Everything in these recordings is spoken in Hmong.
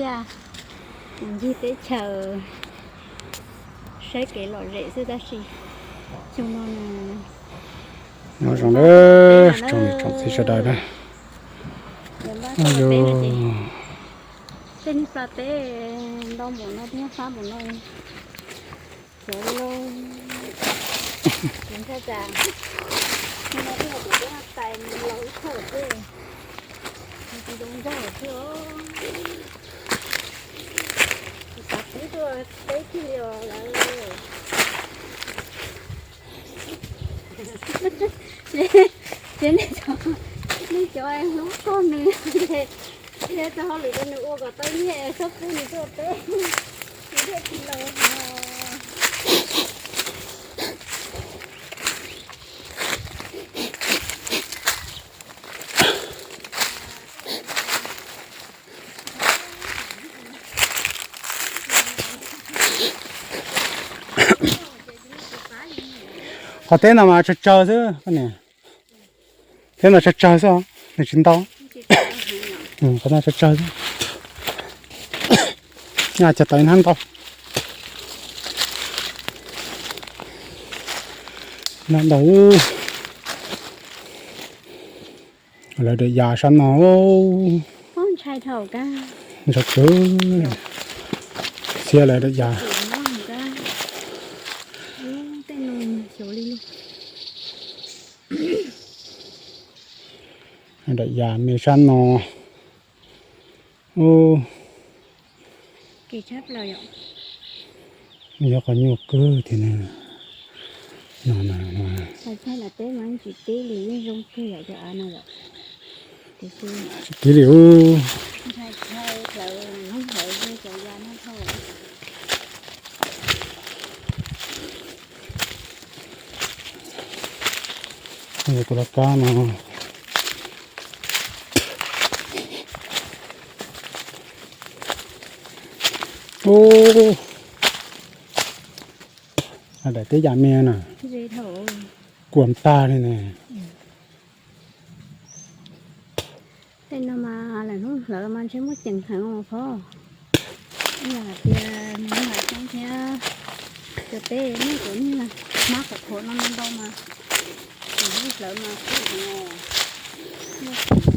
Ncig teb chaws saib kev lom zem xwb tab sis xyoo no nyob zoo lawm tsoom niam tsoom txiv sawv daws na. Tej niag pla teb ntau npaum no thiab fab npaum no. Xyov li lauj, tsis ntshai tsam no twb hais tias peb tais mus laus ib thawj xwb, tsis zoo ntsaj thiab. Xav pib tuaj teb kiag li os lawm. Ces nej cov, nej cov hlub koj nws ces thiaj txog hauj lwm rau nws ua kom tau nyiaj txhob pub nws tuaj teb, nws thiaj tsis laus hos. Qhov teb no mas tsawg tsawg xwb koj niam. Teb no tsawg tsawg xwb, nws tsis ntau. Qhov no tsawg tsawg xwb. Nyaj cog tau ib hnab ntau. Hnab ntau. Lawv daim yas sab no. Ntshai kawg. Txhiab lawv daim yas. Daim yas me sab no. Ub, yog qhov nyuaj kawg tiag no. Tsis tib li ub. Tus laj kab no. Ub, daim teb yas me na, kuam tag li ne. Tej no mas lawm hnub hlawv mas ntshe muaj ceem heev os phauj. Yog hais tias nws hais xoob thiab cov teb nej cov niag hmab qhuav qhuav no ntau mas, tus hnub hlawv mas kub heev os. Muaj ceem,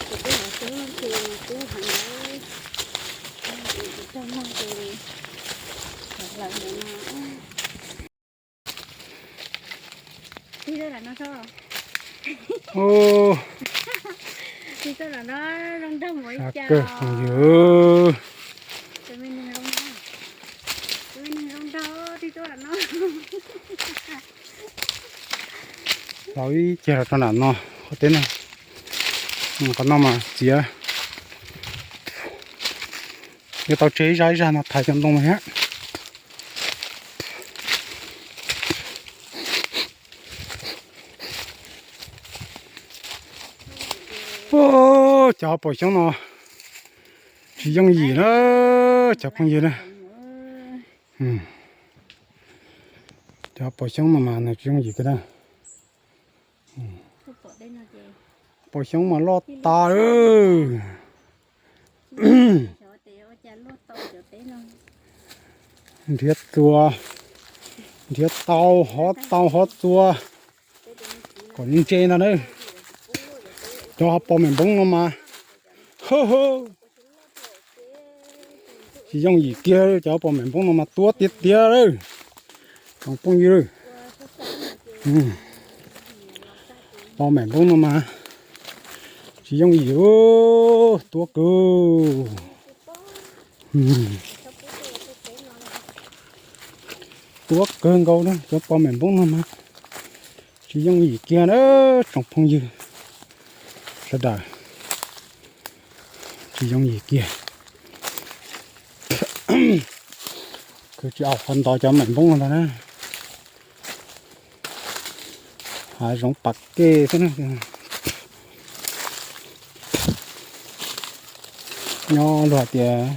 tus teb hauv xwb ces kub heev lawm. Tus tsis tau noj ces hlawv ntawd no. Tig rau lam no tso. Tig rau lam no zoo nraug npaum li cas. Kawg phooj ywg. Tus me neeg zoo nraug, tus me neeg zoo nraug tig rau lam no. Los ib ceg los rau nram no qhov teb no. Qhov no mas txiav, yuav tau tseg ib zaj ib zaj no thaiv cov ntoo no thiab. Cov hauv paus xyoob no tsis yooj yim na cov phooj ywg na. Cov hauv paus xyoob no mas nws tsis yooj yim kiag na. Paus xyoob mas loj tas. Nrhiav txua, nrhiav tau hov tau hov txua kom ntse ntag na. Cov hauv paus mem npoob no mas, tsis yooj yim kiag, cov hauv paus mem npoob no mas tuab tiag tiag lawm tsoom phooj ywg. Paus mem npoob no mas tsis yooj yim, tuab kawg. Tuab kawg nkaus na, cov paus mem npoob no mas tsis yooj yim kiag na tsoom phooj ywg sawv daws. Tsis yooj yim kiag. Khwv tsis au qhov ntov cov mem npoob no ntag na. Hav zoov pas kej xwb na. Nyob luag hais tias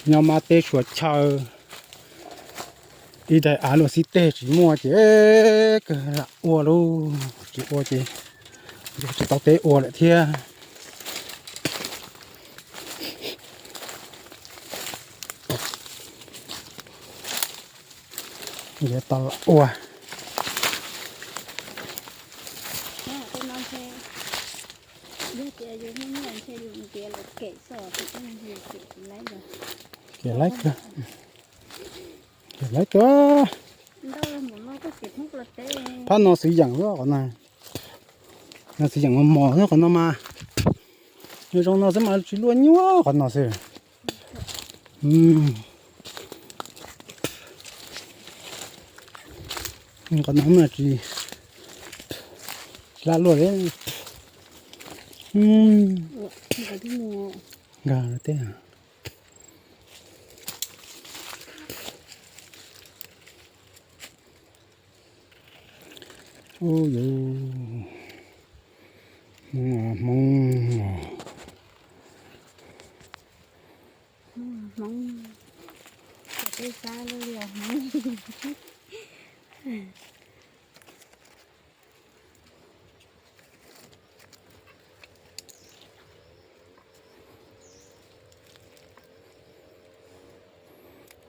nyob mab teb suav chaw, ib daim av luag xib teg tsis muaj ces kawg lam ua lauj, tsis ua ces tsis tau teb ua lawm thiab. Yuav tau los ua. Kev laib kawg. Kev laib kawg. Phab no xwv yeem lawm qhov no. No xwv yeem mos mos xwb qhov no mas. Nyob zoo no xwb mas tsis luaj nyuaj qhov no xwb. Qhov no mas tsis, tsis laj luaj li. Nkag tej. Ub, yus Hmoob, Hmoob, Hmoob, Hmoob, tej sab lub li Hmoob.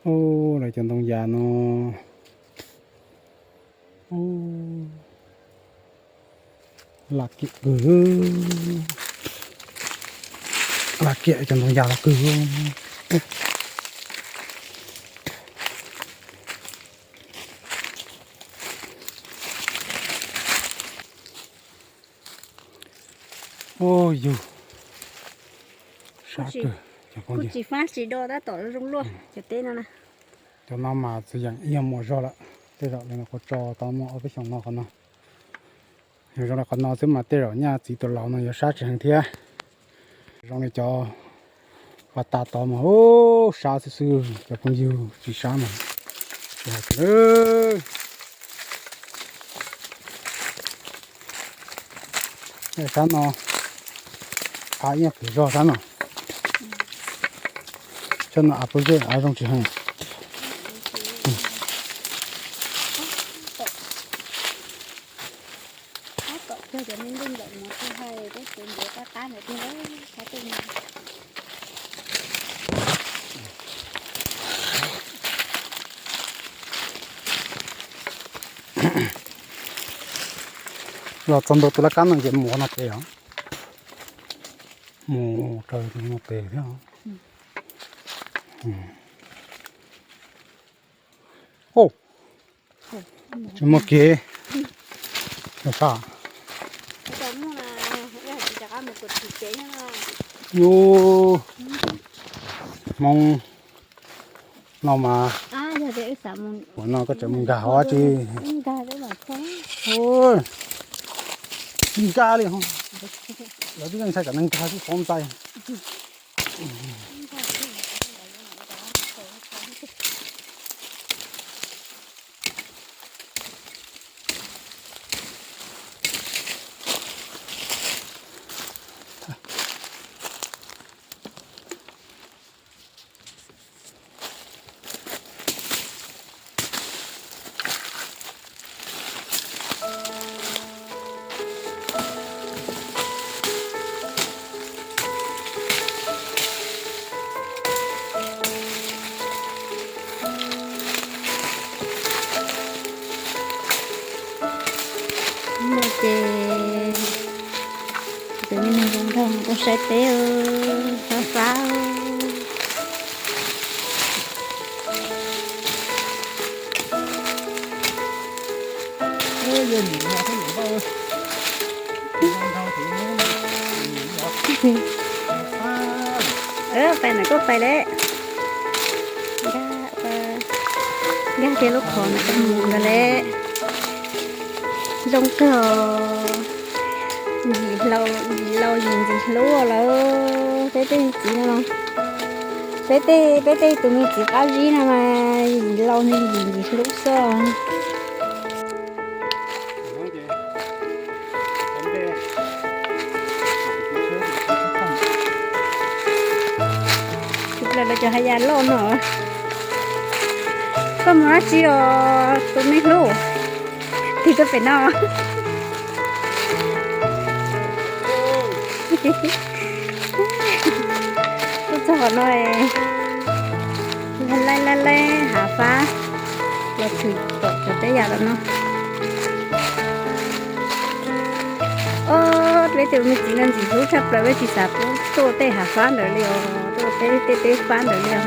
Ub, lawv cov ntoo yas no. Ub, laj kiam kawg. Laj kiam cov ntoo yas los kawg. Ub, yus sab kawg. Kuj tsis fab tsis do, tab tom zoo luaj cov teb no na. Cov no mas txwv yeem ib nyuag muaj zog lawm, tej zaum li no kuv tso tau muaj ob peb xyoos no qhov no. Yog zoo li qhov no xwb mas tej zaum nyaj txiv tus laus no yuav sab tsis heev thiab. Zoo li cov pas tas tod mas ub sab xwb xwb, cov phooj ywg tsis sab mas tsis hais tias. Sab no av ib nyuag phem zog sab no. Sab no av pw zej av zoo tsis heev. Los txog ntua tus laj kab no ces mus qhov no pem os. Mus raws no pem thiab. Tsis muaj kev. Yus Hmoob no mas, ua no koj tseem mus nkag hauv dab tsi? Tsis nkag li, lawv twb yeej ntshai tsam neeg nkag xwb txhob ntxais. No ces cov me neeg zoo nraug tuaj saib teb, fab fab. Pais ntawm koj pais lawm. Nkag kiag lub qhov ntawm koj mus ntag lawm. Zoo kawg. Yim hlau, yim laus yim ntxim hlub lawm. Peb tej txiv no, peb tej, peb tej tus me txiv qab zib no mas yim laus yim ntxim hlub xwb. Tsis plaws lawv cov haj yam loj no. Koj mus dab tsi os tus me hlub? Tig tuaj pem no. Tuaj txog qhov no, laij laij laij hav fab. Los tshwm tom cov teb yam los no. Ob, peb tus me txiv no ntxim hlub tshaj plaws, peb tsis xav pub tuaj tej hav fab ntawd li os, tuaj tej tej teb fab ntawd li os.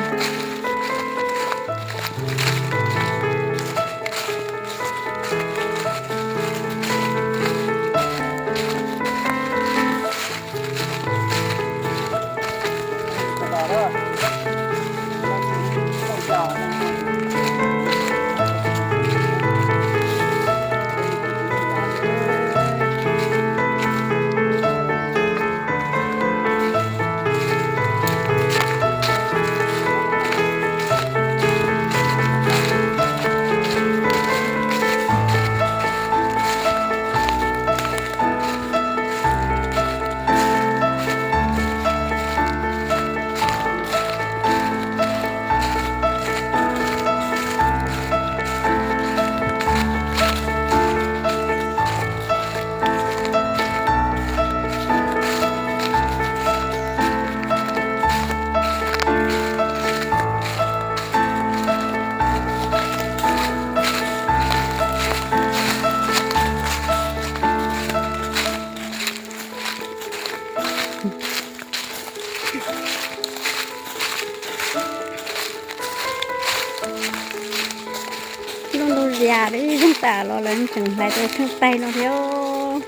Lub ntuj zias li zeeg tas los lawv tseem hlais tau tsheej taig no thiab.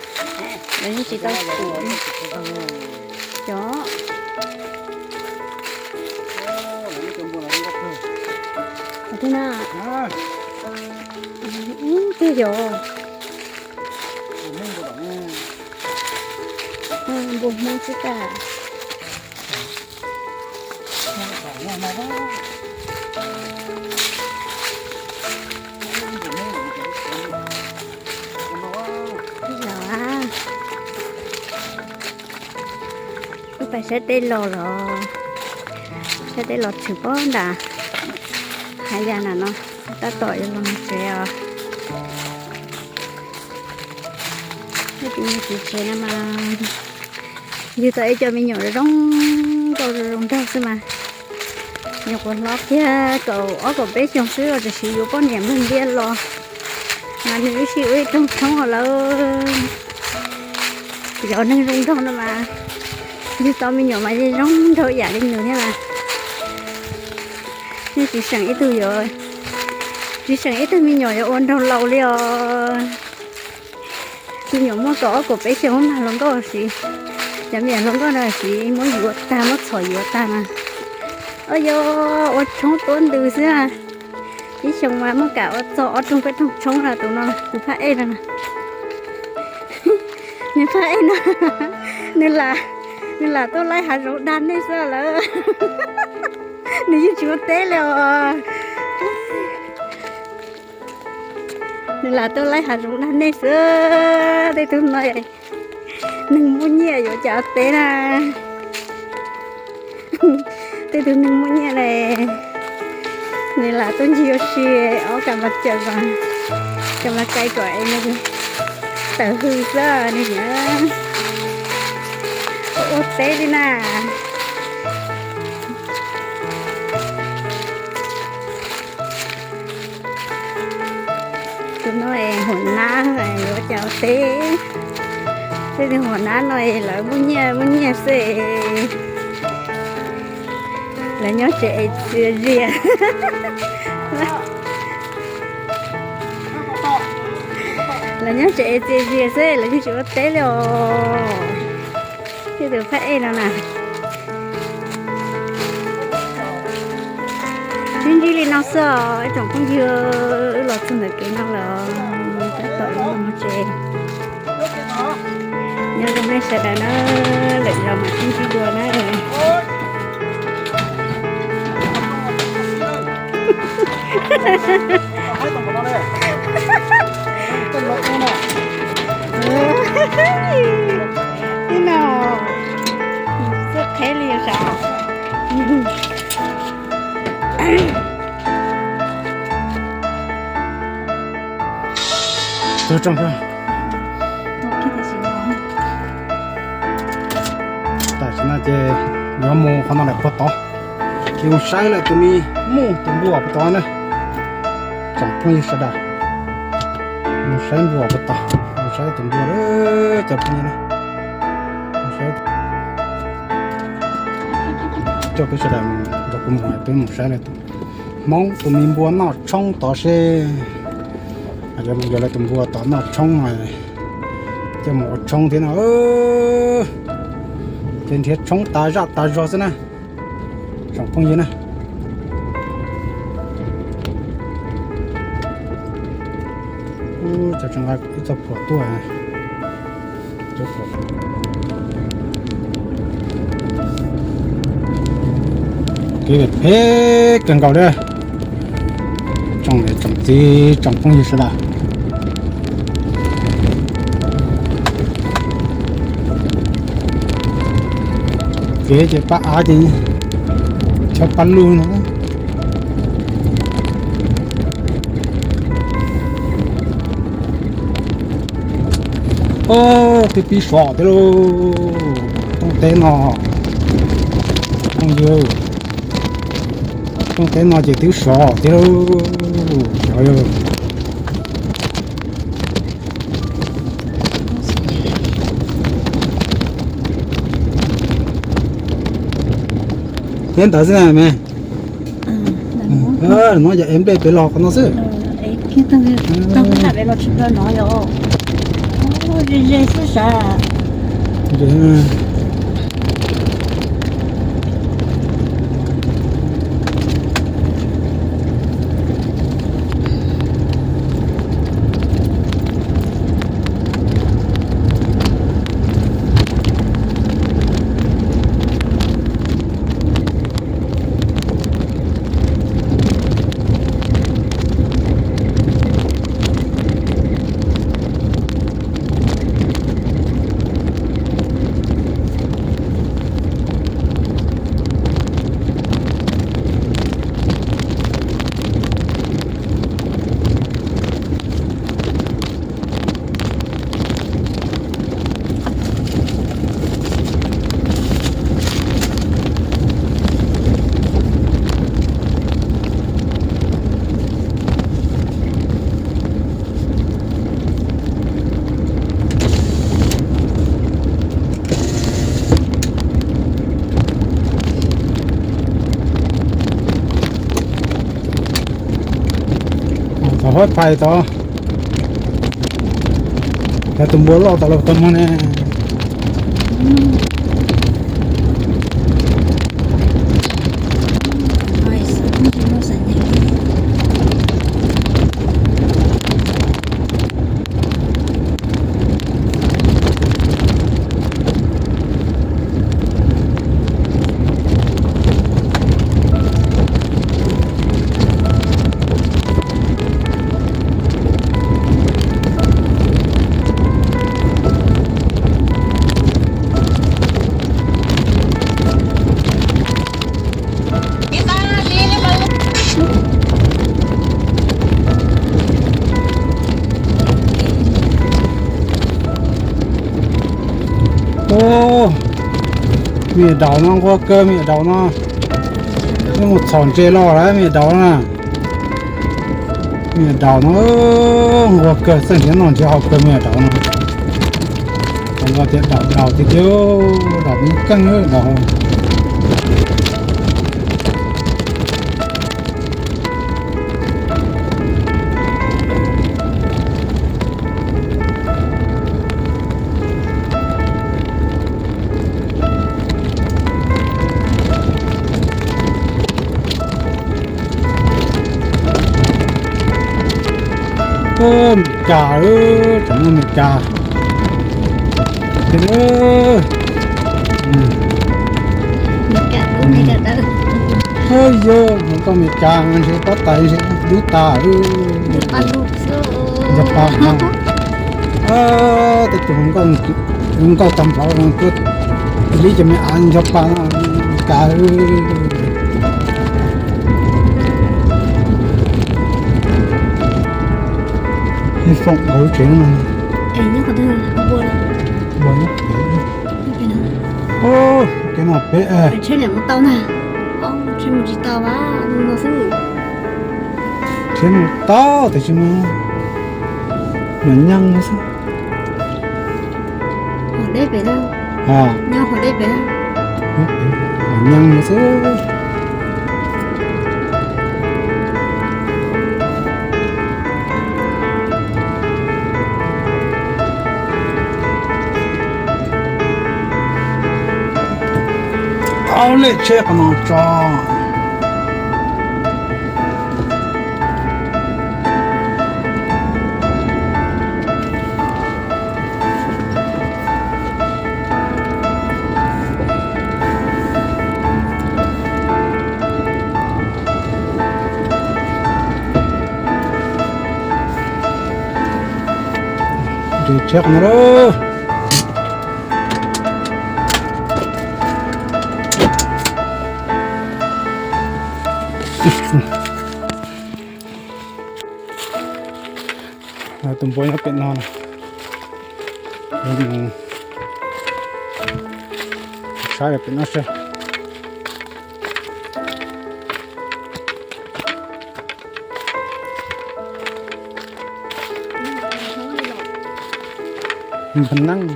Lawv yeej tsis tau tum cov. Tus na, ib tug yog npua Hmoob xwb tas. Wb pais saib teb los los, saib teb los tshwm pob nram hav yas na no, tab tom yuav los mus tsev os. Ib tus me txiv tsev no mas yug tau ib co me nyuam zoo zoo nkauj zoo nraug xwb mas. Nyuam qhuav hlob kiag kaum ob kaum peb xyoos xwb los tam sim yuav poj niam nplog ntiab los, mas nws ib sij ua ib rooj tshoob lawm. Cov neeg zoo nraug no mas yug tau me nyuam mas yeej zoo nraug ib yam li nws thiab mas. Yeej tsis seem ib tug yuav, tsis seem ib tug me nyuam yuav ua nraug laus li os. Me nyuam muaj kaum ob kaum peb xyoos mas hluas nkauj siv, cov me nyuam hluas nkauj no siv muab yuav tag, muab txhom yuav tag mas. Ua yog ua tshoob tuab ntws xwb. Ib xyoos mas muaj kam ua txog ob rooj peb rooj tshoob no. Tus no, tus phab ej no na. Nws phab ej no, nws lam, nws lam tuaj laij hav zoov dag nej xwb lawm. Nws yeej tsis ua teb li os. Nws lam tuaj laij hav zoov dag nej xwb. Tej tug no neeg muaj nyiaj yuav cas ua teb na. Tej tug neeg muaj nyiaj ne, nws lam tuaj ncig ua si, ob kas mas cawm mas, kas mas cai kom es nws tawm hws xwb nws ua teb li na. Tus no es huam nab yuav cas ua teb. Tej tus huam nab no es lawv muaj nyiaj muaj nyiaj xwb. Lawv nyob tsev es txias zias. Lawv nyob tsev es txias zias xwb, lawv yeej tsis ua teb li os. Tej tus phab ej no na. Sib ntsib li no xwb os ib tsoom phooj ywg, wb los txog ntawm kev no lawm, tab tom yuav los mus tsev. Nyob zoo nej sawv daws na, lwm zaus mam sib ntsib dua na. Tib no, txawj qheb li sav. Tam sim no ces yuav mus qhov no lawm puag tod, ces mus saib lawm tus me muj tus npua puag tod na. Tsoom phooj ywg sawv daws, mus saib npua puas tau, mus saib tus npua lawm cov phooj ywg na. Coj peb sawv daws nrog kuv mus, peb mus saib lawv tus Hmoob tus me npua noj tshoob tod seb. Yuav mus yuav lawv tus npua tod noj tshoob no, coj mus ua tshoob thiab no. Ces nrhiav tshoob tas zaj tas zog xwb na, tsoom phooj ywg na. Cov tseem nqa ib txoj phuam tuaj. Kev phem kawg nkaus li, tsoom niam tsoom txiv tsoom phooj ywg sawv daws. Kev ces pab av ces chob pab lug no. Ob, twb pib sov thiab lauj. Rooj teb no, phooj ywg, rooj teb no ces twb sov thiab lauj. Xyov yog thiab ntawd xwb na me. No yog ev nplej pem los qhov no xwb. Thaum huab phais tod, yog tus npua loj tod los tau muag ne. Ub, me nyuam daus no nquag kawg, me nyuam daus no. Twb mus txhom ntses los lawm me nyuam daus na. Me nyuam daus no nquag kawg, txawj nrhiav noj nrhiav haus kawg me nyuam daus no. Los tias daus daus tiag tiag, daus me keej daus. Ub, me cas, tseem muaj me cas. Ub, yog hluas nkauj Meskas ntshe pob tais ntshe dub tas. Nco pa no, tej tus hluas nkauj tag nplaum, tus li cov me av nco pa no, Meskas. Foom nkaus lub tsev no. Kev no pem, tsheb mus tsis tau, no xwb. Mus tau tiam sis mas mam nyeej no xwb. Hov deb pem na. Nyob hov deb pem na. Mam nyeej no xwb. Au, lej tsheb qhov no tso. Nres tsheb qhov no lawm. Tus npua nyob pem no na. Saib pem no seb. Npag neeb.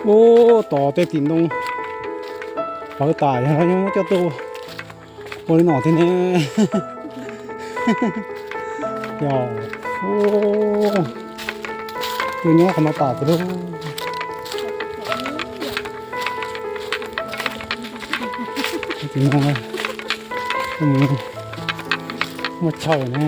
Ub, tos tej tim ntoo pawv tas yog muab coj tuaj ua li no thiab ne. Yog, tuaj nyob qhov no tas tiag lauj. Tim no muaj chaw ne.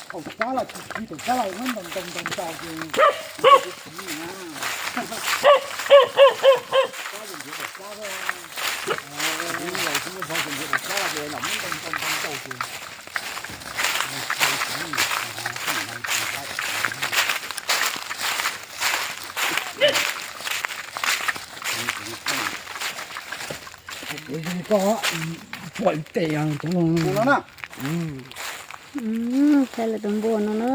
Thaum cab los tsis siv, thaum cab los muab ntaus ntaus ntaus ntaus ces siv na. Cab ces nrhiav daim cab, los muab ntaus ntaus ntaus ntaus ces siv. Kuv yug koj pom ib tes tus no. Saib lawv tus npua no na.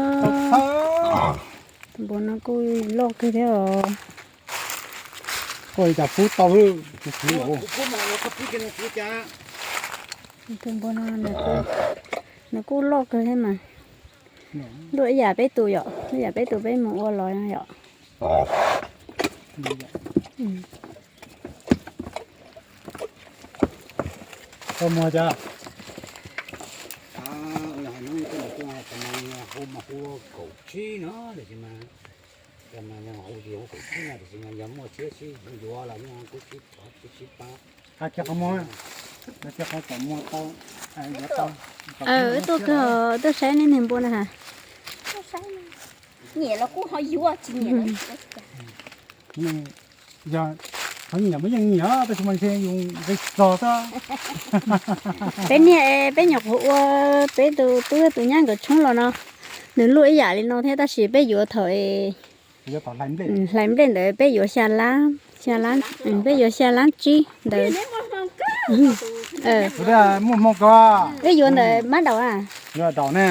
Tus npua no kuj loj kawg thiab os. Koj li cas pub tau. Tus npua no nws kuj loj kawg thiab mas. Luaj ib yam peb tus yom, ib yam peb tus peb mus ua los yom. Koj muag cas? Hu mas hu kaum tsib no, tiam sis mas, hu kaum tsib no tiam sis mas yog muaj siab sib yuav los yeej kuj sib pab. Hais kiag qhov muag, hais kiag qhov kom muag tau, yuav tau. Wb tuaj kawg, tuaj saib nej niag npua na has. Nyiam los kuj ho yuav, tsis nyiam los. Yog qhov nyiam mas yeej nyiam tab sis mas ntshe yus nqis txog xwb. Peb niag peb nyuam qhuav ua peb tus tub tus nyab nkawd tshoob los no, nws luaj ib yam li no thiab tab sis peb yuav thaum hlais nplej ntawd peb yuav xya lab, xya lab, peb yuav xya lab tsib ntawd. Muaj hmoo ko. Peb yuav ntawm mab daum na. Daum ne.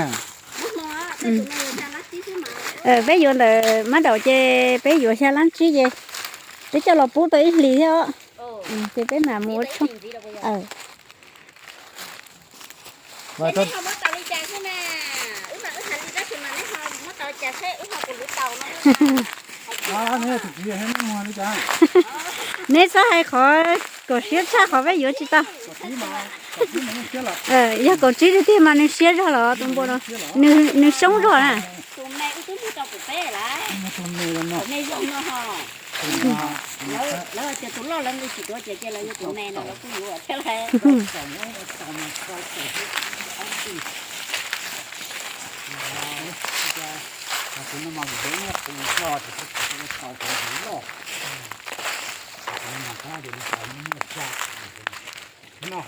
Peb yuav ntawm mab daum ces peb yuav xya lab tsib ces peb coj los pub tau ib hlis thiab os. Ces peb mam mus ua tshoob. Neb txhob hais qhov kaum siab tshaj qhov peb yuav tsis tau. Yog kaum tsib tiag tiag mas nws siab zog los tus npua no, nws xyoob zog na. Peb lawm, tus me zoo no ho. Lawv tias tus loj lawv nqi tsis tuav ces cia lawv yuav tus me no lawv kuj yuav thiab lawm. No,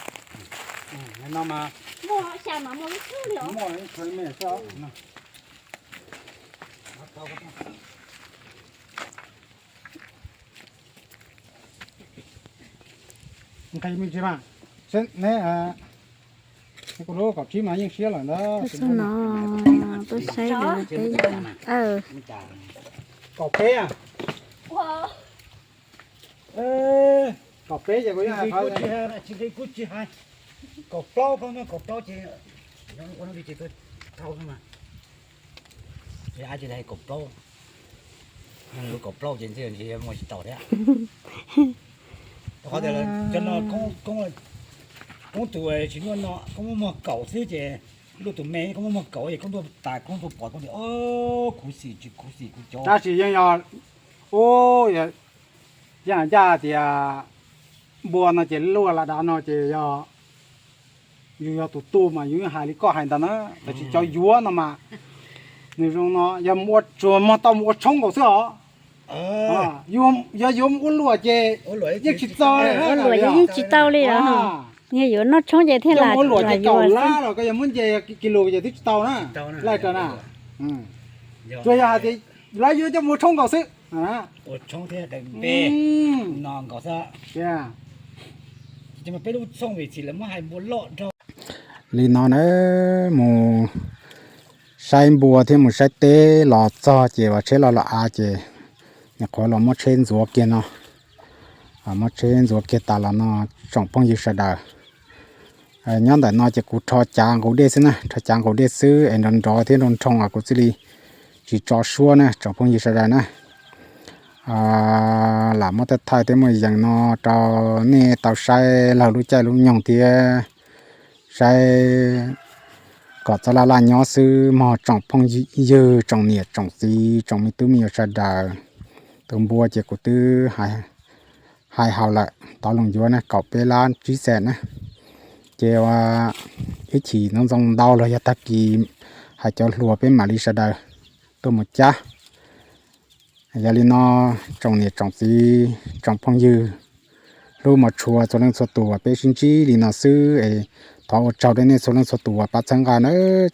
no mas muaj xya mas muaj lub xwb li os. Nqis me ntsis mas, ne, kuv lub kaum tsib mas yeej siab lawm ntag. Tuaj saib peb, kaum peb. Kaum peb ces kuv yeej hais, tsis nqi kuj tsis hais, kaum plaub, kaum plaub ces ua no ces thau mas. Ces ab tsis hais kaum plaub, kaum plaub ces ntshe ntshe muaj tsis tau thiab. Rau qhov tias cov no koob tus tsis muaj no, koob muaj muag kaum xwb ces luaj tus me koob muaj muag kaum ces koob tuaj tas koob tuaj pom koob tias, o, khuv xim tsis khuv xim kuv cov. Tab sis yeej yog, u, yeej ncaj tias npua no ces luaj lam dav no ces yog yus yog tus tu mas yus yeej hais li koj hais ntawd na, tab sis cov yuav no mas nws zoo no yog mus ua tsuag muag tau mus ua tshoob nkaus xwb os. Yog yuav mus ua luam ces yeej tsis txaus li, ua luam ces yeej tsis tau li os. Yog yuav noj tshoob ces thiaj lam ua luam ces kaum lab los koj yog muab nce kis lus ces twb tsis tau na, laij raws na. Tsuas yog hais tias lawv yuav coj mus ua tshoob nkaus xwb. Li no na, mus saib npua thiab mus saib teb los txog ces ua tsheb los los av ces nyuam qhuav los muab tsheb ntxuav kiag no, muab tsheb ntxuav kiag tas los no tsoom phooj ywg sawv daws. Nyob ntawm no ces kuv rho cav nqus dej xwb na, rho cav nqus dej xwb es nrov nrov thiab nroo nroo es kuv thiaj li tsis tso suab na tsoom phooj ywg sawv daws na. Lam muab thaij thaij thiab muaj yees no rau nej tau saib laug lub caij lub nyoog thiab saib kom txhob laj laj nyob xwb mog tsoom phooj ywg tsoom niam tsoom txiv tsoom me tub me nyuam sawv daws. Tus npua ces kuv twb hais haus lawm, tov loo yuav na kaum peb lab tsib xees na. Ces ua ib chim ntxoov ntxoo ntau los yog tag kis hais cov hluas peb mam li sawv daws tuaj mus cab. Yog li no tsoom niam tsoom txiv tsoom phooj ywg hlub mos tshua txhua leej txhua tus uas peb sib ntsib li no xwb es thov ua tsaug rau nej txhua leej txhua tus uas pab txhawb nqa nawb.